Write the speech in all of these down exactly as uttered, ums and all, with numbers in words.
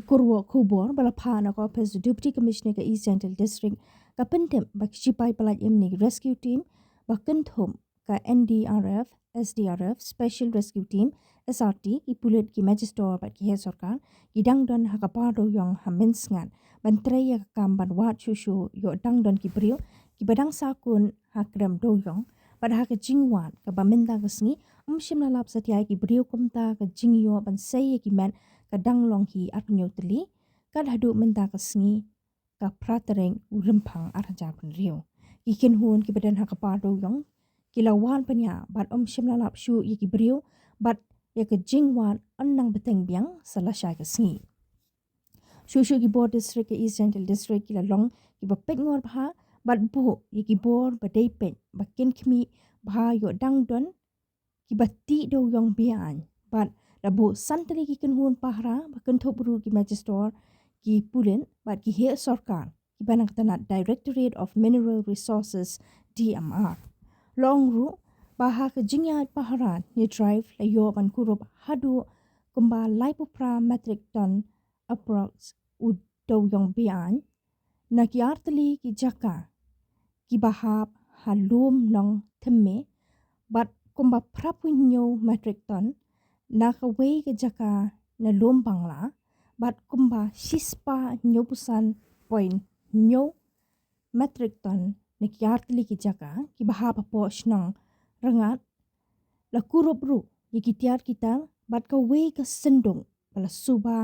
kyrwoh khubor ba la phah na ka ophis Deputy Commissioner ka East Jaintia District ka pyntip ba ki shipai pyllait im ne rescue team ba kynthup ka N D R F, S D R F, Special Rescue Team, S R T, ki pulit, ki magistrate bad ki heh sorkar ki dang don ha ka Par Dewïong ha Mynsngat ban trei ïa ka kam ban wad shuh shuh ïoh dang don ki briew kiba dang sah kun ha krem dewïong bad ha ka jingwad kaba mynta ka sngi ym shym la lap satia ïa ki briew kumta ka jingïoh ban sei ïa ki met ka dang long hi arphew tylli kat haduh mynta ka sngi ka phra tarik u Rymphang arhajar hynriew. Ki kynhun kiba don ha ka Par Dewïong ki la wan pynïaid bad ym shym la lap shuh ïa ki briew bad ïa ka jingwad yn nang bteng biang sa lashai ka sngi. Shuh shuh ki bor district ka East Jaintia District ki la long kiba peit ngor bha bad buh ïa ki bor ba dei peit ba kin khmih bha ïoh dang don kiba tih dewïong beaiñ bad la buh san tylli ki kynhun pahara ba kynthup ruh ki magistrate, ki pulit bad ki heh sorkar kiba na ka tnat Directorate of Mineral Resources, D M R. La ong ruh ba ha ka jingïaid pahara ne drive la ïoh ban kurup haduh kumba laiphew phra metric ton approx u dewïong beaiñ na ki artylli ki jaka kiba hap ha lum Nongthymmai bad kumba phraphew hynñiew metric ton na kawei ka jaka na lum Bangla bad kumba shispah hynñiewphew san point hynñiew metric ton na ki artylli ki jaka kiba hap hapoh shnong Rangad la kurup ruh ïa ki tiar ki tar bad kawei ka synduk ba la suba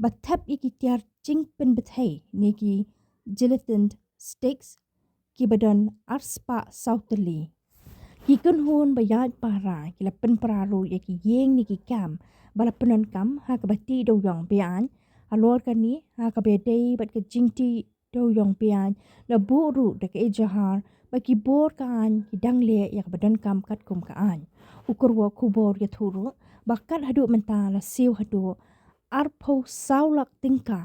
ba thep ïa ki tiar jingpynbthei ne ki gelatin sticks kiba don arspah saw tylli. Ki kynhun ba ïaid pahara ki la pynpra ruh ïa ki ïing ne ki kam ba la pyndonkam ha kaba tih dewïong beaiñ halor kane ha kaba ïadei bad ka jingtih dewïong beaiñ la buh ruh da ka ejahar ba ki bor ka aiñ ki dang leh ïa kaba donkam katkum ka aiñ. U kyrwoh khubor ïathuh ruh ba kat haduh mynta la siew haduh arphew saw lak tyngka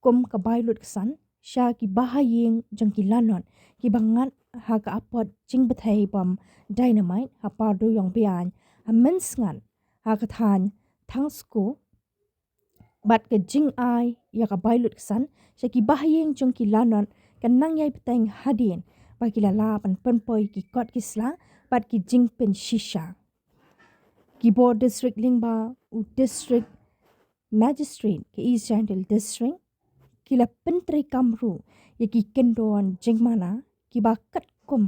kum ka bai lut ksan sha ki bahaïing jong ki lanot kiba ngat ha ka apot jingbthei bom dynamite ha Par Dewïong beaiñ ha Mynsngat ha ka thaiñ Thangsko bad ka jingai ïa ka bai lut ksan sha ki bahaïing jong ki lanot ka nang ïai bteng hadien ba ki la lah ban pynpoi ki kot ki sla bad ki jingpynshisha. Ki bor district lyngba u district magistrate ka East Jaintia District ki la pyntreikam ruh ïa ki kyndon jingmana kiba katkum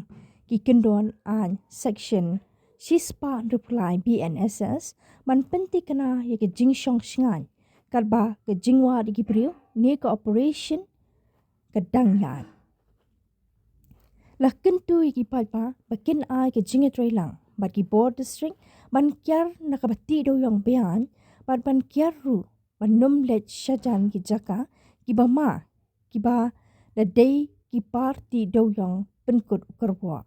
ki kyndon aiñ section shispah hynriewphew lai B N S S ban pyntikna ïa ka jingshong shngaiñ katba ka jingwad ïa ki briew ne ka operation ka dang ïaid. La kyntu ïa ki paidbah ba kin ai ka jingïatreilang bad ki bor district ban kiar na kaba tih dewïong beaiñ bad ban kiar ruh ban ym leit shajan ki jaka kiba ma kiba la dei ki par tih dewïong, pynkut u kyrwoh.